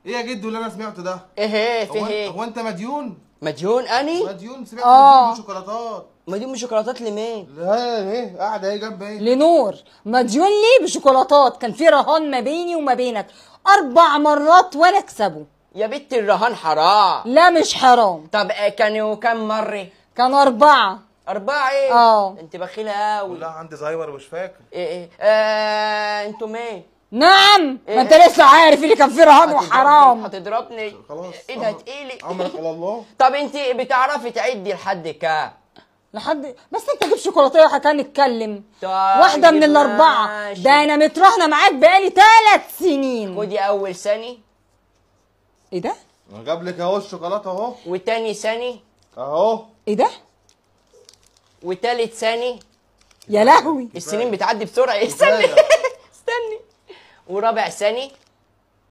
ايه يا جدو اللي انا سمعته ده؟ ايه فيه ايه؟ هو انت مديون؟ مديون اني؟ مديون؟ سمعت مديون بشوكولاتات. مديون بشوكولاتات لمين؟ لا ايه قاعدة ايه جنب ايه؟ لنور. مديون ليه بشوكولاتات؟ كان في رهان ما بيني وما بينك 4 مرات وانا اكسبه. يا بنت الرهان حرام. لا مش حرام. طب كانوا كام مرة؟ كان 4. 4 ايه؟ انت بخيله قوي. لا عندي زهايمر مش فاكر. ايه انتوا مين؟ نعم ما انت لسه عارف اللي كان فيه رهان وحرام. هتضربني خلاص. ايدها تقيلة. امرك على الله. طب انت بتعرفي تعدي لحد كام؟ لحد بس انت جيب شوكولاتة وحكاية نتكلم. طيب واحدة من ال4. ده انا متراهنه معاك بقالي 3 سنين. خدي اول سنة. ايه ده؟ انا جاب لك اهو الشوكولاتة اهو. وتاني سنة اهو. ايه ده؟ وتالت سنة. يا لهوي السنين بتعدي بسرعة. استني استني. ورابع سنة.